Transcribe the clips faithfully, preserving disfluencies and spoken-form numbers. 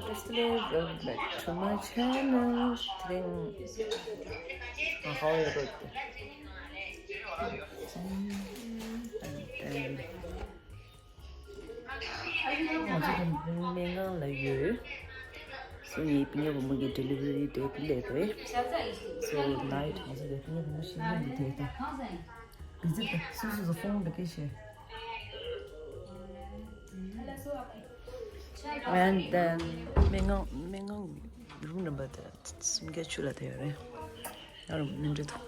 Yesterday, welcome back to my channel. Today, uh, how are you going? And then, ང་ཚོ་སྨན་ཁང་ལ་ཡོད། སོ་ངའི་སྤུན་ཉེ་བུ་མོ་གི་delivery date སླེབས་རེད། So night ང་ཚོ་སྤུན་ཉེ་བུ་མོ་ཤིང་ཀང་དུ་བསྡད་དེ། བི་ཛི་དང་སོ་སོ་སོ་ཕོན་འདྲ་སྐད་བཤད། And then སྨན་ཁང་སྨན་ཁང་རུམ་རིམ་པ་དེ་སུམ་བརྒྱ་བཅུ་ལ་དེ་ཡོད་རེད། ཡང་རུམ་མི་འགྲོ་འདུག་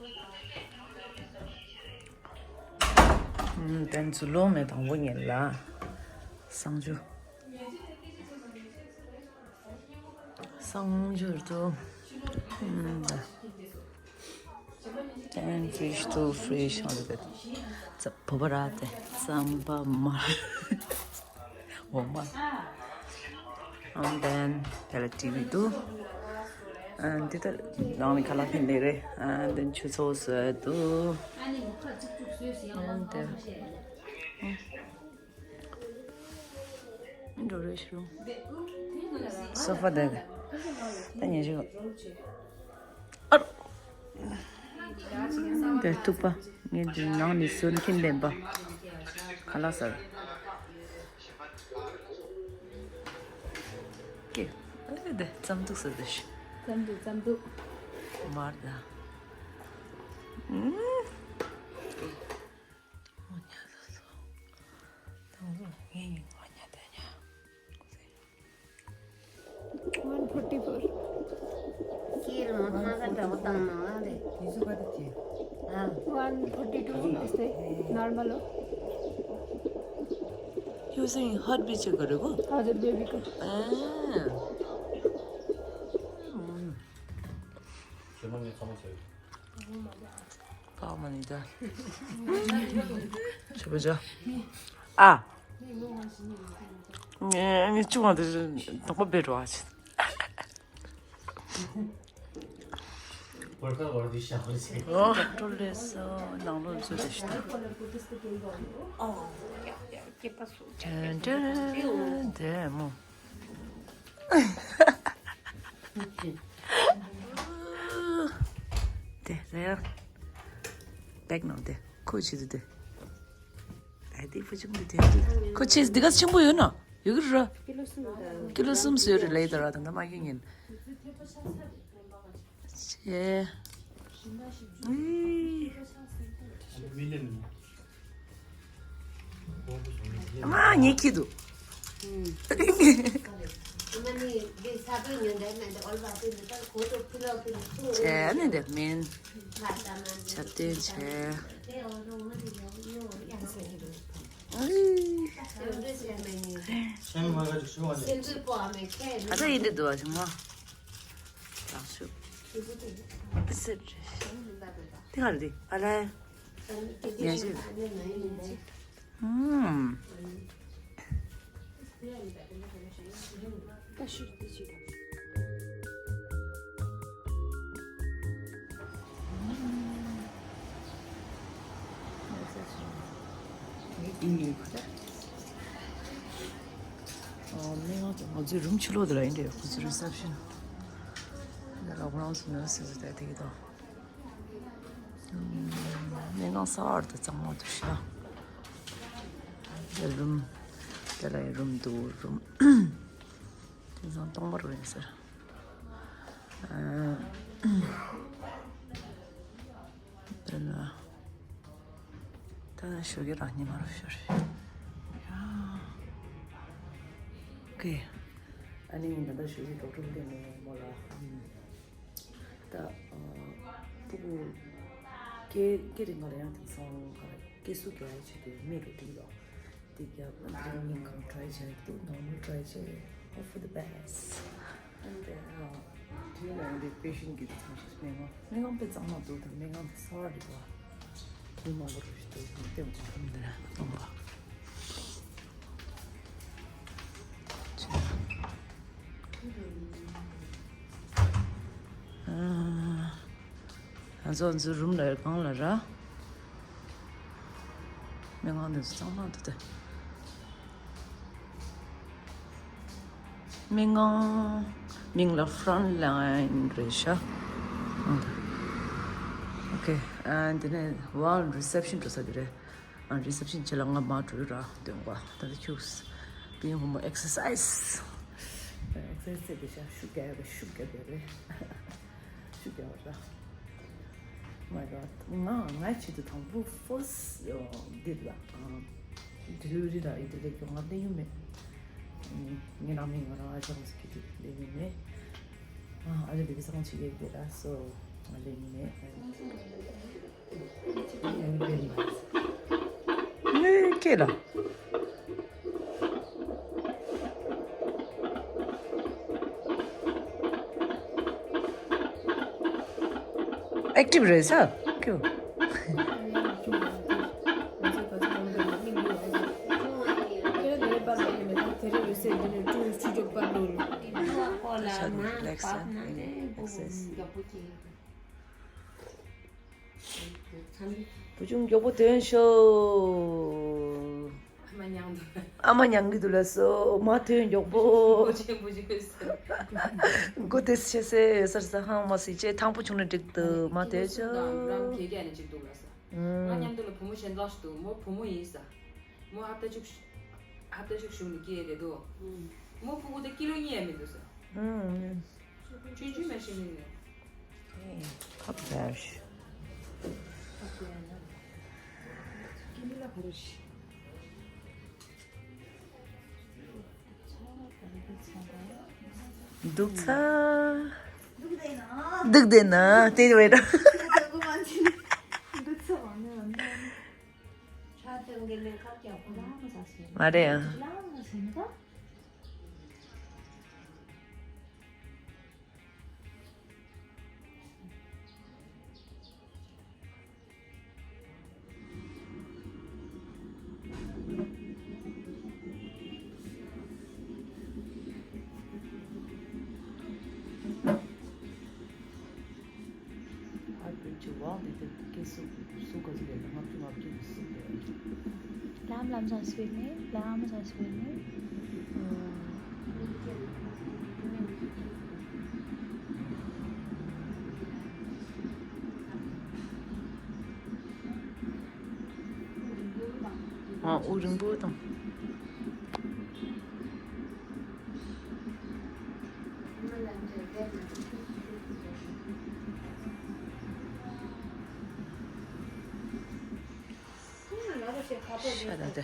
ཨུམ། དེ་ཚོ་ལོ་མེ་དང་པོ་ཉིད་ལ་གསང་སྤྱོད། གསང་སྤྱོད་དུ། ཨུམ། དེ་ནས་fridge དུ་fridge ཧང་དུ་བོད་པ་ར་དེ་རྩམ་པ་མར། འོ་མ། And then དེ་ལ་ཊི་ཝི་འདུག And འདི་ལྟར་ནང་ནས་ཁ་ལག་འཐེན་ལེ་རེད། And then ཆུ་ཚོད་བཟོས་འདུག And then འགྲོ་རེ་ཤི་རུང་། སོ་ཕ་དེ་ད་ཉེ་ཞིག་ཨ་རོ། དེ་ཐུག་པ་ངས་འདི་ནང་ནས་སོན་ཁྱིམ་ལེན་པ་ཁ་ལག་ཟ། ཀེ་ཨ་རེ་དེ་རྩམ་ཐུག་ཟ་དེ་ཤི། རྩམ་ཐུག་རྩམ་ཐུག་མར་ད། ཨུམ། One forty four. One forty two is the normal. Using heartbeat check करेको? हजुर, बेबीको। पाव माने त। छुबुजा। आ। नि चुमा त तको बेरो आ छ। टोलेस नंगलो जुदेश। टेन टेन टेन मो। དེ་རེད། བེག་ནང་དེ་ཁོ་ཆེ་དུ་དེ། ཨ་དེ་ཕུ་ཆུང་དུ་དེ་ཁོ་ཆེ་དེ་ག་ཆེན་པོ་ཡོད་ན་ཡོད་གི་ར། ཀི་ལོ་གསུམ་ཟེར་རེད་ལེ་དར་དང་ད་མ་གི་ཉིན། ཆེ། ཨི། མ་ཉེ་ཁྱི་འདུག་བྱས་ནས་འདི་མིན། འཆབ་སྟོན་བྱས། ཨ་ད་ཡིན་འདི་འདུག་བ་ཞུ་མ། ལགས་ཤོག་ཏི་སེ་རེད། དེ་ག་རེད་ཨ་ལས། ཉན་ཞིག་ཧུམ། ང་ཚོའི་རུམ་ཕྱི་ལོགས་དེ་ལ་ཡིན་འདྲ་ཁོ་ཚོའི་རི་སེབ་ཤན། འདི་ལ་ཁོ་རང་ཚོ་ནར་སི་ཟེར་ཏེ་དེ་གི་དང་། སྨན་ཁང་གསར་པ་དང་གཙང་མ་འདུག་ཤག་དེ་རུམ། དེ་ལ་ཡང་རུམ་འདུག་རུམ། དེང་སང་སྟོང་པ་རུ་ཡིན་ཟེར། ཨ། དེ་ལ། ད་ཞོགས་ཀས་རང་ཉིད་མ་རུ་ཤོར། ཡ། ཀེ། ཨ་ནི་ད་ལྟ་ཞོགས་ཀས་ཌོག་ཊར་སླེབས་ནས་མོ་ལ། ད། ཨ། ཕྲུ་གུ། སྐྱེ་སྐྱེ་རིང་ང་ལ་ཡང་དེང་སང་ག་རེ་སྐྱེ་གཟུགས་རྒྱག་ཡ་ཆེད་དུ་སྨན་རུ་ཏིག་ལོ། དེ་རྒྱབ་ལ་དེ་རིང་སྙིང་གང་ཊ་རའི་བྱས་འདུག་ནོར་མལ་ཊ་རའི་བྱས། Hope for the best. And then དེ་ཡང་དེ་པེ་ཤན་གྱི་ཚང་ཞིག་སྨན་ཁང་སྨན་ཁང་དཔེ་གཙང་མ་འདུག་ད་སྨན་ཁང་དེ་གསར་པ་རེད་པ། དེ་མང་པོ་རུ་ཞིག་འདུག་དེ་མ་ཁོམ་དེ་ར་སྟོང་པ། ང་ཚོ་ང་ཚོའི་རུམ་ལ་གང་ལ་ར། སྨན་ཁང་དེ་ཚོ་གཙང་མ་འདུག་སྟེ། མི་ངང་མིང་ལ་front line རེད་ཤག་ཨོ་ཁེ། ཨ་འདི་ནས་ཝའོ་reception འགྲོ་ས་དེ་རེད། ཨ་reception ཆེ་ལ་ང་མ་འགྲོ་ར་དོན་ག་ད་ལྟ་ཁྱུགས་པིན་ཧོ་མོ་exercise exercise རེད་ཤག་ཤུགས་རྒྱག་ཡ་རེད། ཤུགས་རྒྱག་ཡ་རེད། ཤུགས་རྒྱག་པ་ར། My God. ང་ང་ཆེད་དུ་དང་པོ་first འདི་ལ་delivery ལ་ཨི་ཏི་ལི་སླེབས་ཀྱང་ང་སླེབས་ཡོང་མེད། ངའི་ནང་མི་ང་རང་ཨ་ཅག་ཟེར་གྱི་འདུག་སླེབས་ཡོང་མེད། ཨ་ཨ་ཅག་འདི་གི་ས་ཁོངས་ཆེད་ཡོད་ཀྱི་ར་སོ་ང་སླེབས་ཡོང་མེད། ངའི་སྐད་ལ། active རེད་ས་ཁྱོད། ས་དེ་relax ས་access། བུ་ཆུང་མགྱོགས་པོ་ཐོན་ཤོག་ཨ་མ་མྱང་འདུག་ཨ་མ་མྱང་གི་འདུག་ལགས་སོ། མ་ཐོན་མགྱོགས་པོ། མགོ་ཆེན་པོ་ཅིག་ཟེར། མགོ་དེ་ཆེ་སེ་ཟེར་ས་ཧང་མ་སི་ཅེ་ཐང་པོ་བྱུང་ན་འགྲིག་འདུག་མ་ཐོན་ཤོག་རམ་གེ་གེ་ནས་ཅིག་འདུག་ལགས་སོ། ང་མཉམ་དུ་ལ་བུ་མོ་གཞན་དག་ཞིག་འདུག་མོ་བུ་མོ་ཡིན་ས། མོ་ཧབ་ཏ་གཅིག་ཧབ་ཏ་གཅིག་གཞུང་ནས་སྐྱེས་རེད་འདུག་མོ་ཕྲུ་གུ་དེ་ཀི་ལོ་གཉིས་ཡང་མི་འདུག་ས། ཆུང་ཆུང་མ་ཤི་མིན་ནས། ཁབ་བྱ་ཞིག་འདུག་ཚ། འདུག་བསྡད་ན་དེ་བས་ད། མ་རེད་ཨ། ཨ་ཀུན་གྱི་ཝང་དེ་དེ་སྐད་སུ་སུ་ག་ཚོད་ཡོད་ན་ལྔ་བཅུ་ང་བཅུ་གི་སུ་དེ། ལམ་ལམ་སང་སུ་ནི་ལམ་སང་སུ་ནི། ཨ་དབུགས་རིང་པོ་བཏང་། ཤ་ད་དེ།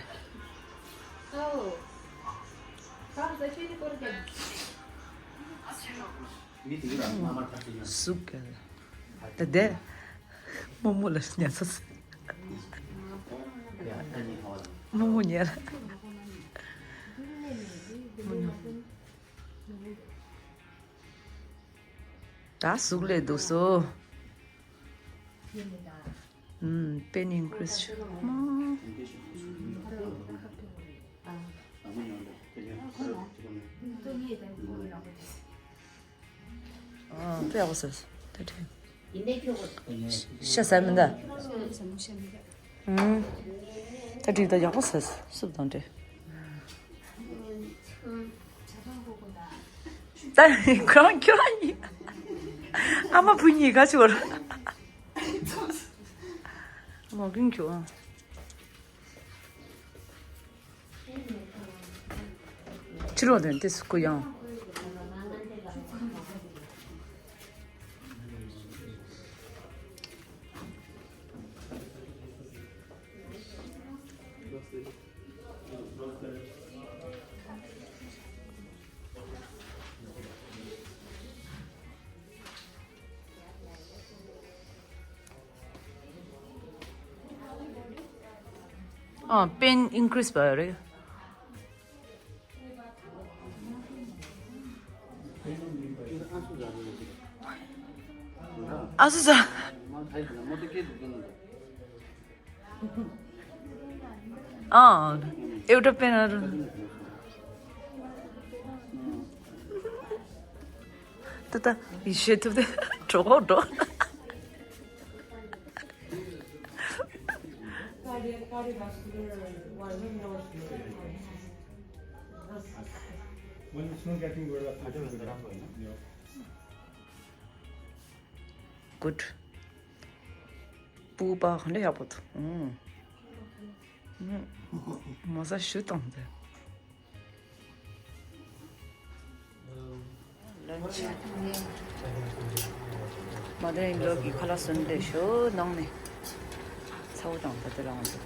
ཟུག་ག་ད་དེ། རྨོ་མོ་ལ་ཉལ་ས་ཟེར། རྨོ་མོ་ཉལ། ད་ཟུག་ལས་འདུག་སོ། ཨུམ། པེན་ཨིན་ཀྲིས་ཆུ་མ། ཨ་དཔེ་ཡག་པོ་ཟེར། ད་དྲན། ཤ་ཟ་མི་འདའ། ཨུམ། ད་དྲན་ད་ཡག་པོ་ཟེར་སུབ་དང་འདྲེ། ད་ཁྱོད་རང་ཁྱོད་རང་གཉིས། ཨ་མ་བུ་གཉིས་ག་ཅོར། མ་གིན་ཁྱོད། ཕྱི་ལོགས་དོན་ཏེ་སུ་ཀུ་ཡང་། ཨ་པེན་ཨིན་ཀྲིས་བ་རེད། ཨ་སུ་ཟ། ཨ་ཨེ་ཝ་ད་པེན་ཨ་རུ། ད་ད་ཡི་ཤེས་ཐུབ་དེ་གྲོགས་གྲོགས། When it's not getting good, I don't know. Yeah. Good. སྤུ་གུ་པ་ག་འདྲ་ཡག་པོ་འདུག་ཨུམ། ཨུམ། མོ་ས་ཞུ་བཏང་སྟེ། ལན་ཆི། མ་དེ་ཡིན་ལོ་གི་ཁ་ལག་སོན་ཏེ་ཞོ་ནང་ནས་ཚ་བོ་དང་ད་དེ་ལ་ང་ཚོ་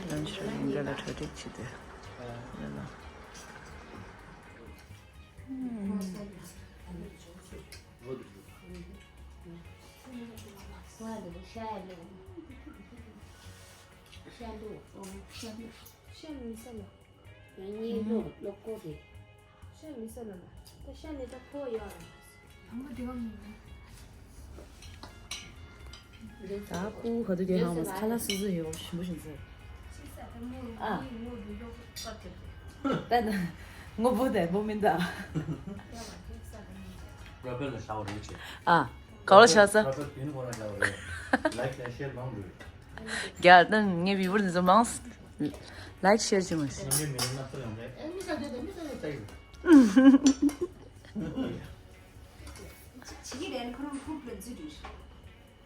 ལན་ཆི་ར་ཡིན་འདྲ་ལ་གྲ་སྒྲིག་བྱེད་དེ་ལ་ལ། ཤ་མི་ཟ་ལ། ང་གཉིས་ལོ་ལོ་ཀོ་རེད། ཤ་མི་ཟ་ལ་ན། ད་ཤ་ནི་ད་ཕོ་ཡོད་ཨ། དང་པོ་དེ་བ་མི་ཡོང་། ད་ཁུ་ག་དུས་དེ་ཧང་མོ་ཁ་ལག་སོ་སོ་ཡོད་ཞིམ་པོ་ཞིམ་ཟེར། ཨ། ད་ད་ངོ་བོ་དེ་བོ་མིན་ད། ཨ། ག་ལ་ཤ་ས། ལའིཀ་ཤེར་མང་དགོས། རྒྱ་ནང་ངའི་བི་བར་འདི་ཚོ་མང་། ལའིཀ་ཤེར་བྱེད་མ་ཤེས།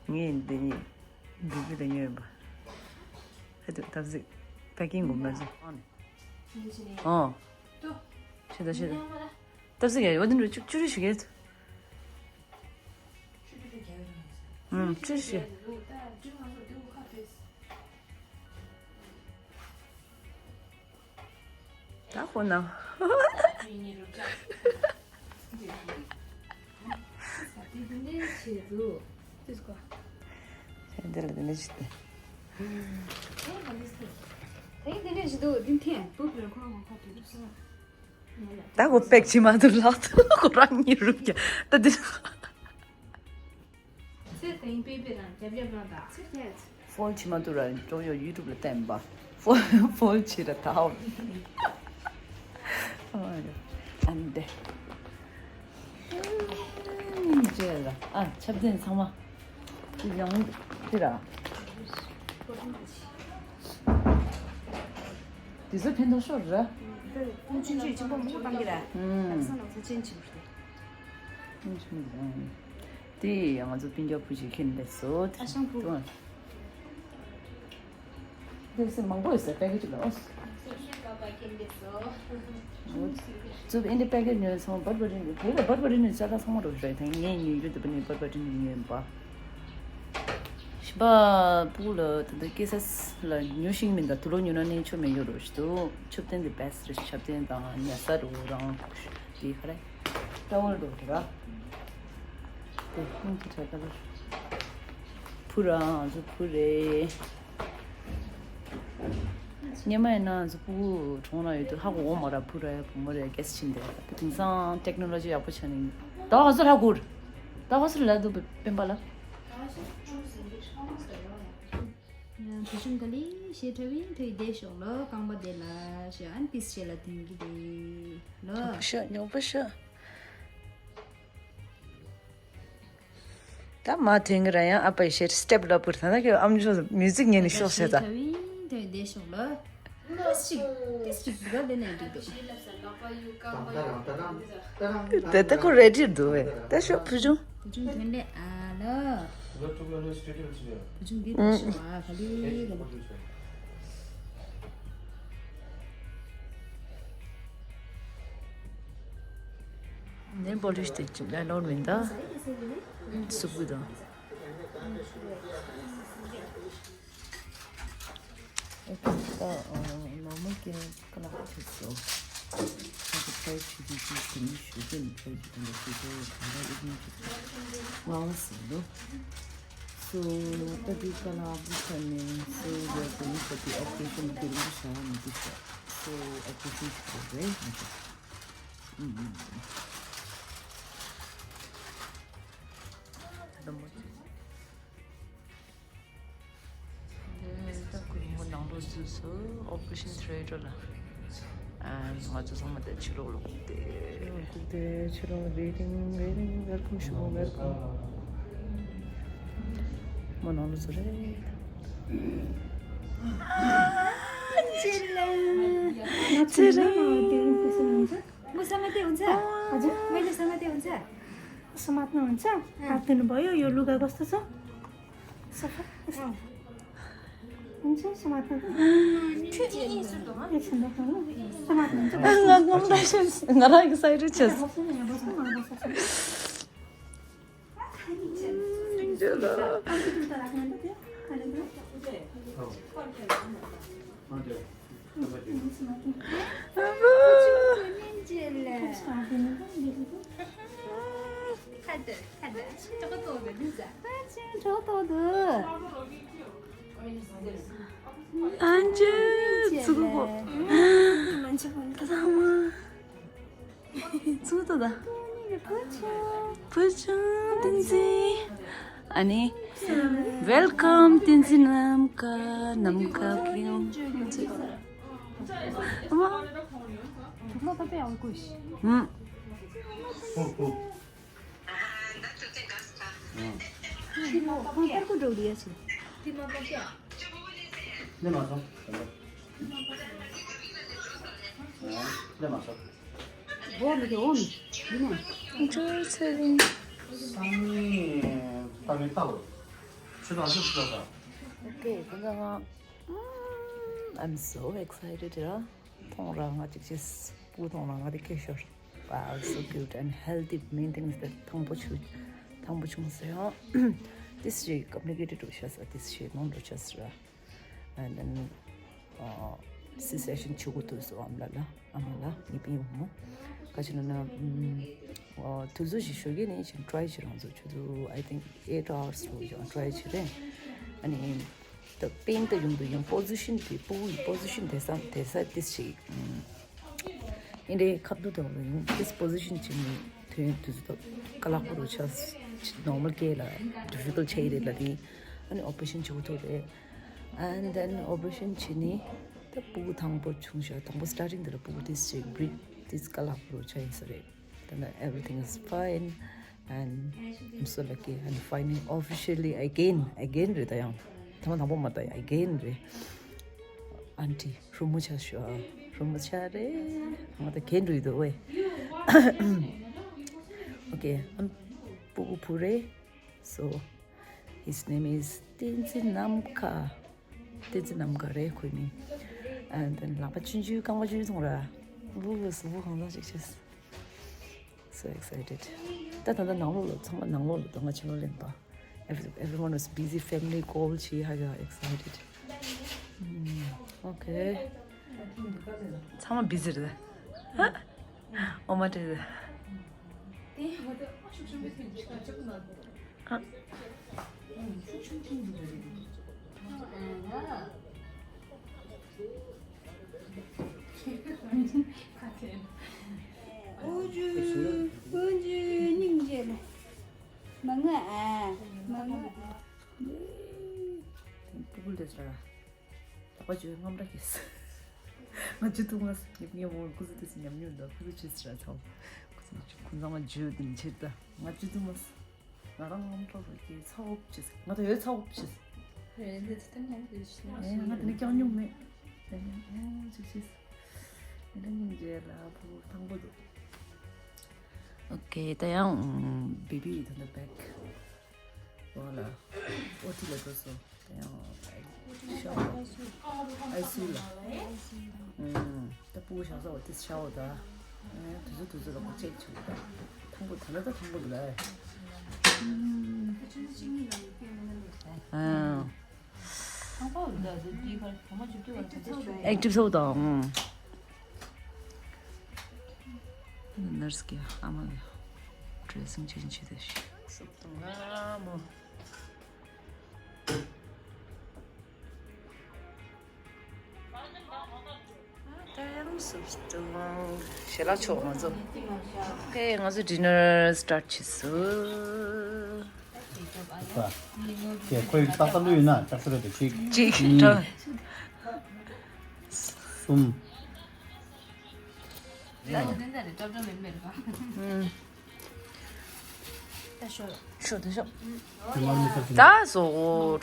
ངས་འདི་ནི་འདི་གི་དེ་ཉོས་པ། ཧེ་ཏུ་ཐབས་ཟིག་པེ་ཀིང་གོ་མ་ཟིག་ཨོ། ཤེས་ད་ཤེས་ད། ཐབས་ཟིག་ཡ་ཡོད་དེ་འགྲོ་ཅུག་ཅུ་རེ་ཞིག་ཡོད། ཨུམ། ཅི་ཞིག་ད་ཁོ་ན། འདི་ལ་འདི་འདྲ་ཞིག་སྟེ། ད་ཁོ་པེག་བྱེད་མ་ཐུབ་ལགས་ཁོ་རང་གཉིས་རུབ་ཀྱང་ད་འདི། ཚེ་དེང་པེ་པེ་རང་རྒྱབ་རྒྱབ་རང་དང་ཚེ་ཁྱེད། ཕོལ་བྱེད་མ་ཐུབ་ར་ཀྲོ་ཡོ་ཡུ་ཊུབ་ལ་བསྟན་པ། ཕོལ་ཕོལ་བྱེད་ར་ད་ཧོ། ཨ་འདི། ཅེ་ལ་ཨ་ཆབ་ཆེན་ཚང་མ། དེ་ཡང་དེ་ར། དེ་ཚོ་ཕན་ཐོགས་ཤོར་ར། ཁོང་ཆུང་ཆུང་ཆེན་པོ་མང་པོ་བཏང་གི་ར། ཨུམ། ལག་ས་ལག་ས་ཅན་ཆེན་པོ་རེད། ཨུམ་ཆུང་ཆུང་། དེ་ང་ཚོ་སྤུན་ཀྱག་བུ་ཞིག་ཁྱེར་འདས་སོ། ཨ་ཞང་བུ། དེ་སེ་མང་པོ་ཡོད་ས་པེ་ཀེ་ཇི་ལ་ཨོ། ཚུབ་ཨིན་དེ་པེ་ཀེ་ཇི་ཉོས་སོང་བར་བར་རིན་དེ་ལ་བར་བར་རིན་ནས་ཅ་ལག་ཚང་མ་རོ་རེད་དེ་ངས་ཉོས་རྒྱུ་དེ་པ་ནི་བར་བར་རིན་ནས་ཉོས་པ། ཞིམ་པ་སྤུ་གུ་ལ་ད་ལྟ་སྐྱེས་ས་ལ་ཉོ་ཤེས་མིན་ད་དུ་ལོ་ཉོ་ན་ནས་ཆོ་མེད་ཡོད་རོ་ཞིག་འདུག་ཆབ་ཐེན་དེ་བེ་སི་རེད། ཆབ་ཐེན་དང་ཉ་ས་རུ་རང་དེ་ག་རེ་ཏྲ་ཝལ་རོ་དེ་ར་དེ་ཁུང་དེ་ཁྲ་ཁ་ལ་ཕུ་ར་ང་ཚོ་ཕུ་རེད། སྙེ་མ་ཡིན་ན་ང་ཚོ་ཕྲུ་གུ་གྲོངས་ན་ཡོད་དུས་ཧ་གོ་འོ་མ་ར་བུ་ར་ཡ་བུ་མོ་ར་ཡ་གལ་སྲིད་ཕྱིན་ཏེ་དེང་སང་ཊེག་ནོ་ལོ་ཇི་ཡག་པོ་ཆགས་ནས་ད་ང་ཚོ་ཧ་གོ་ར་ད་ང་ཚོ་ལ་དུ་སྤེན་པ་ལ། བུ་ཆུང་ག་ལི་ཞེ་ཁྲ་བིན་ཐོས་བསྡད་ཤོག་ལོ། རྐང་པ་བསྡད་ལ་ཞེ་ཨན་ཏིས་ཞེ་ལ་དེང་གི་དེ་ལོ། ཉོག་པོ་ཤོག་ཉོག་པོ་ཤོག་ད་མ་ཐེངས་ར་ཡང་ཨ་ཕའི་ཤེར་སི་ཊེབ་ལ་བུར་ཐ་ན་ཁྱོད་ཨམ་ཅོག་མིའུ་ཛིག་ཉན་ནས་ཤོག་ཟེར་ད། ཏིས་ཅིག་ཏིས་ཅིག་འདི་ག་ལེན་ནས་འགྲིག་འདུག་དེ་ད་ཁོ་རེ་ཌི་འདུག་བས་ད་ཤོག་བུ་ཆུང་། བུ་ཆུང་དེ་འདྲས་ཨ་ལ། བུ་ཆུང་འདི་ད་ཤོག་ཨ་ག་ལེ་ག་ལེ། ནེལ་པོ་ལིཤ་དེ་ཅི་ལ་ལོར་མིན་ད། སུབ་གི་དང་། ཨོ་ཁེ་ད་ནོར་མལ་སྐྱེ་ཀ་ལག་ཁྱེར་སོ། ད་ཁོ་ཊ་རའི་བྱེད་དུས་ཅིག་དེ་ནི་ཞུ་གི་ནི་ཊ་རའི་བྱེད་དུས་ལ་ཞུ་དུས་གང་ལྟར་ཨིག་ནོར་བྱེད་དུས་ང་བ་ཟེར་ལོ། སོ་ད་དེ་ཀ་ལག་བུ་ཁ་ནས་སོ་ཡ་དེ་ནི་ཁོ་དེ་ཨོ་པ་རེ་ཤན་དེ་རིང་གི་ཞག་མི་དུས་ཤག་སོ་ཨོ་པ་རེ་ཤན་ཞིག་རེད་ང་ཚོ། ཨུམ་ཨུམ། ད་མོ་ཅིག་ད་ཁོ་རང་ནང་ལོགས་འཛུལ་སོང་། ཨོ་པ་རེ་ཤན་ཐི་ཡེ་ཊར་ལ། ཨ་ང་ཚོ་ཚང་མ་ད་ཕྱི་ལོགས་ལོག་སྟེ། ལོག་སྟེ་ཕྱི་ལོགས་ཝེ་ཊིང་ཝེ་ཊིང་། ཝེལ་ཀམ་ཞུ་ཝེལ་ཀམ། མོ་ནང་ལོགས་འཛུལ་རེད། ཨ་ཅེ་ལ། ཅེ་ལ། म समात्दै हुन्छ? हजुर। मैले समात्दै हुन्छ? समात्नुहुन्छ? हात धुनुभयो? यो लुगा कस्तो छ? सफा? हुन्छ, समात्नु। एकछिन राख्नु ल। समात्नुहुन्छ? ང་ངམ་ད་ཤེས། ང་རང་excited་ཆེ། ཨན་ཅེ་ཙུ་གུ་གོ། ཚང་མ་ཙུ་ཏོ་ད། བུ་ཆུང་བསྟན་འཛིན། ཨ་ནི། Welcome བསྟན་འཛིན་ནམ་མཁའ། ནམ་མཁའ་པིང་། ཨ་མ། ཐུག་མ་ཐག་པའི་ཨང་ཀུཤ། ཧུམ། ཁོ་ཁོ། ཁོང་ཐར་ཀོ་འགྲོ་རེད་ཡ་ཆེ། ནས་མ་སོང་། ནས་མ་སོང་། འོ་མི་དེ་འོ་མི། མི་ནས། འབྱོར་ཚེ་རིང་། སང་ཉིན་ད་རེས་ལྟ་བར། ཆུ་དང་ཆུ་ཆུ་དང་། Okay, ད་ང་། I'm so excited ར། མཐོང་ར་ང་ཅིག་ཅིག་སྤུ་མཐོང་ར་ང་དེ་སྐྱེ་ཤོར། Wow, so cute and healthy maintenance དེ་ཐང་པོ་ཆུ། ཐང་པོ་ཆུང་ཟེར་ཡང་། This is complicated རུ་ཤ་ས། This is normal རུ་ཤ་ས་ར། And then, uh, C-section བྱེད་དགོས་ཐུག་སོང་ཨ་མ་ལགས་ལ། ཨ་མ་ལགས་ངའི་སྤུན་ཡོད་མོ། ག་ཅི་ན་ན། ཨ་དུས་ཚོད་ཞིག་ཞོགས་ཀས་ནས་ཞིག་try བྱེད་རང་ཚོ་ཆུ་ཚོད་I think eight hours རུ་ཡང་try བྱེད་རེད། ཨ་ནི། ད་པེན་ད་ཡོང་དུ་ཡང་position དེ་སྤུ་གུའི་position དེ་ས་དེ་ས་དེ་ཞིག་ཨིན་རེད་ཁབ་ཏུ་དང་ཡང་this position བྱེད་ནས་དུས་དུས་ཚོད་དཀའ་ལག་པོ་རུ་ཆགས། normal case ལ་difficult ཆགས་ཡི་རེད་ལ་དེ། ཨ་ནི་operation བྱེད་དགོས་ཐུག་རེད། And then operation བྱས་ནས་ད་སྤུ་གུ་དང་པོ་བྱུང་ཤག་དང་པོ་starting དེ་ལ་སྤུ་གུ་དེ་ཞིག་breathe དེ་དཀའ་ལག་པོ་རུ་ཆགས་ཡིན་ས་རེད། ད་ནི་everything is fine and I'm so lucky and finally officially again, again རེད་ད་ཡང་། ཐ་མ་དང་པོ་མ་ད་again རེད། ཨན་ཊི་རུ་མོ་ཆ་ཤོ། རུ་མོ་ཆ་རེད། ང་ད་གན་རུ་ཡོད་དོ་ཝེ། Okay, I'm སྤུ་གུ་བུ་རེད། So, his name is བསྟན་འཛིན་ནམ་མཁའ། བསྟན་འཛིན་ནམ་མཁའ་རེད་ཁོའི་མིང་། And then ལག་པ་ཆུང་ཆུང་རྐང་པ་ཆུང་ཆུང་ར། བུ་བུ་སུ་བུ་གང་ཚང་ཞིག་ཤེས། So excited. ད་ད་ད་ནང་ལོགས་ལ་ཚང་མ་ནང་ལོགས་ལ་ད་ང་ཕྱི་ལོགས་ལེན་པ། Every- everyone was busy, family call བྱས་ཧ་ཡ་excited. ཨུམ། Okay. ཚང་མ་busy རེད། ཨོ་མ་དྲིས། ཨ། འོ་ཇུ། འོ་ཇུ་སྙིང་རྗེ་ལ། མ་ངུ་ཨ། མ་ངུ། སྤུ་གུ་དེ་ཚོ་ལ། ད་པ་ཇུ་རྔམ་ར་སྐྱེས། ང་ཇུ་ཐུང་ལ་ཉེབ་ཉེབ་འོང་སྐུ་གཟུགས་དེ་ཚོ་ཉམས་མྱོང་འདུག་སྐུ་གཟུགས་ཆེ་ས་ར་ཚ་བོ། སྐུ་གཟུགས་ཁོང་ཚང་མ་ཇུ་དེ་ནི་ཆེ་ད། ང་ཇུ་ཐུང་ལ། ང་རང་ངམ་ཐོག་ལ་སྐྱེས་ཚ་བོ་ཆེ། ང་ད་ཡོད་ཚ་བོ་ཆེ། རེད་འདི་ཚོ་ཐམས་ཅད་འདི་ཞིག་ཨེ་ང་དེ་ནི་སྐྱང་མྱོང་མེད། ཨེ་ཅིག་ཅིག་མི་འདྲ་སྙིང་རྗེ་ལ་བུ་ཐང་པོ་འདུག Okay, ད་ཡང་baby ད་ལྟ་back འོ་ལ་ཨོ་ཊི་ལ་འགྲོ་སོང་། ད་ཡང་ཤ་བོ་ཨའི་སི་ཡུ་ལ། ཨུམ། ད་སྤུ་གུ་ཞང་ས་བ་དེ་ཤ་བོ་ད། དུས་ཚོད་དུས་ཚོད་ལ་ཁོ་ཅེག་བྱེད་དགོས་ད། ཐང་པོ་ད་ལ་ད་ཐང་པོ་འདུག་ལ། ཨ། ཨེག་ཊིབ་ཚ་བོ་དང་། ནར་སི་གི་ཨ་མ་གི་ཌེ་སིང་ཅེན་ཇི་བྱེད་དེ་ཤི། སུབ་དང་ཨ་མོ། ཞལ་ལག་མཆོད་ང་ཚོ། ཨོ་ཁེ། ང་ཚོ་dinner start བྱེད་སོང་། ཁོས་ཏག་ཏག་བླུགས་ཡོད་ན་ལྕགས་ཚ་རེད་དེ་གཅིག་གཅིག་གཅིག་གྲངས། གསུམ། ཨུམ། ད་ཤོག་ཤོག་ད་ཤོག་དེ་མར་མི་ཚར་གྱི་ད་སོ་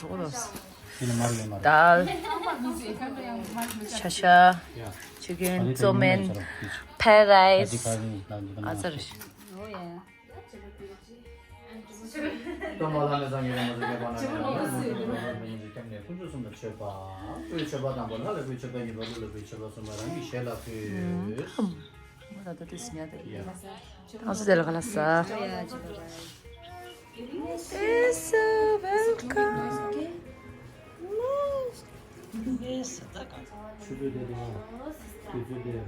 གྲོགས་པོ་དང་། དེ་ནི་མར་ཡོད་མ་རེད། ད། ཤ་ཤ། ཆུ་རྒྱུན་གཙོ་མིན་ཕེ་རའི་སི། ཨ་ཙར། ད་ང་ཚོ་དེ་ལ་ག་ལ་ཟ། It's so welcome. ཆུ་ཚོད་དེ་དང་། དུས་ཚོད་དེ།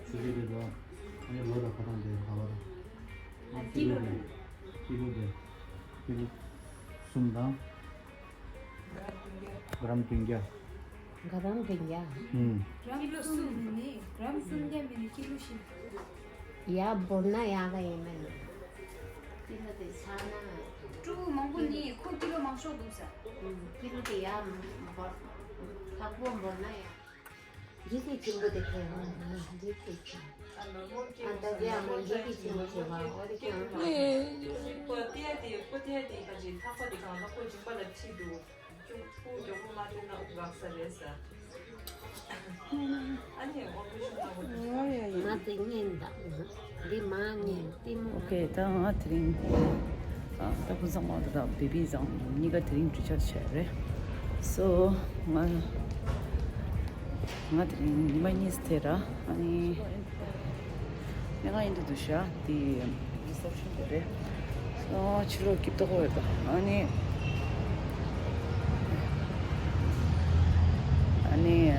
ཆུ་ཚོད་དེ་དང་། ཨ་ནི་ལོ་དང་ཁ་ཐང་དེ་ག་བ་དང་། ཨ་ཀི་ལོ་དེ། ཀི་ལོ་དེ། ཀི་ལོ་གསུམ་དང་། ག་རམ་བདུན་བརྒྱ། ག་རམ་བདུན་བརྒྱ། ཨུམ། ཀི་ལོ་གསུམ་མིན་ནི་ག་རམ་སུམ་བརྒྱ་མིན་ནི་ཀི་ལོ་བཞི། ཡ་བོར་ན་ཡག་ག་ཡིན་མིན་ནི། ཀི་ལོ་དེ་ཆག་ན། ཀྲུ་མང་པོ་ནི་ཁོ་ཀི་ལོ་མང་ཤོས་འདུག་ས། ཀི་ལོ་དེ་ཡ་བོར། ལྷག་པོ་བོར་ན་ཡ། འདི་དེ་ཆེན་པོ་དེ་ཁྱེར་ཡོང་ན་འདི་དེ་ཆེན། ཨ་ད་དེ་ཡ་མ་འདི་དེ་ཆེན་པོ་བྱེད་པ་འོ་དེ་ཁྱེར་ཡོང་ན། ཁོ་ཏི་ཡ་དེ་ཁོ་ཏི་ཡ་དེ་ཁ་ཅིག་ཐག་པ་དེ་གང་ལ་ཁོ་མཇིང་པ་ལ་ཁྲིད་འདུག་ཁོ་མགྱོགས་པོ་མ་སྟོན་ན་དབུགས་འགག་ས་རེད་ཟེར། ཨ་ནི་ཨོ་པ་རེ་ཤོན་གནང་དགོས་འདུག་ང་དེ་ཉན་དང་། འདི་མ་ཉན་ལྟད་མོ། ཨོ་ཁེ། ད་ང་དེ་རིང་ཨ་ད་ཀུན་བཟང་མ་དང་བེ་བི་བཟང་གཉིས་ཀ་དེ་རིང་འགྲུལ་བཞུད་བྱས་རེད། སོ་ང་ང་དེ་རིང་ཉི་མ་གཉིས་དེ་ར། ཨ་ནི་ང་ཡིན་དུ་འདུག་ཤག་དེ་རི་སེབ་ཤན་དེ་རེད། ཨོ་ཕྱི་ལོགས་སྐྱིད་པོ་ཡོད་པ། ཨ་ནི་ཨ་ནི་ཨ་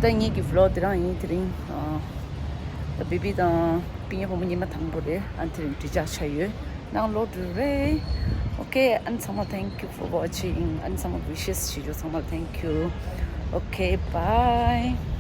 ད་ངེད་ཀྱི་བི་ལོག་དེ་རང་ཡིན། དེ་རིང་ཨ་ད་བེ་བི་དང་སྤུན་ཀྱག་བུ་མོ་ཉི་མ་དང་པོ་རེད། ཨ་དེ་རིང་འགྲུལ་བཞུད་བྱས་ཡོད། ནང་ལོག་འགྲོ་རེད། ཨོ་ཁེ། ཨ་ནི་ཚང་མ་thank you for watching. ཨ་ནི་ཚང་མ་wishes བྱེད་རྒྱུ་ཚང་མ་thank you. Okay, bye.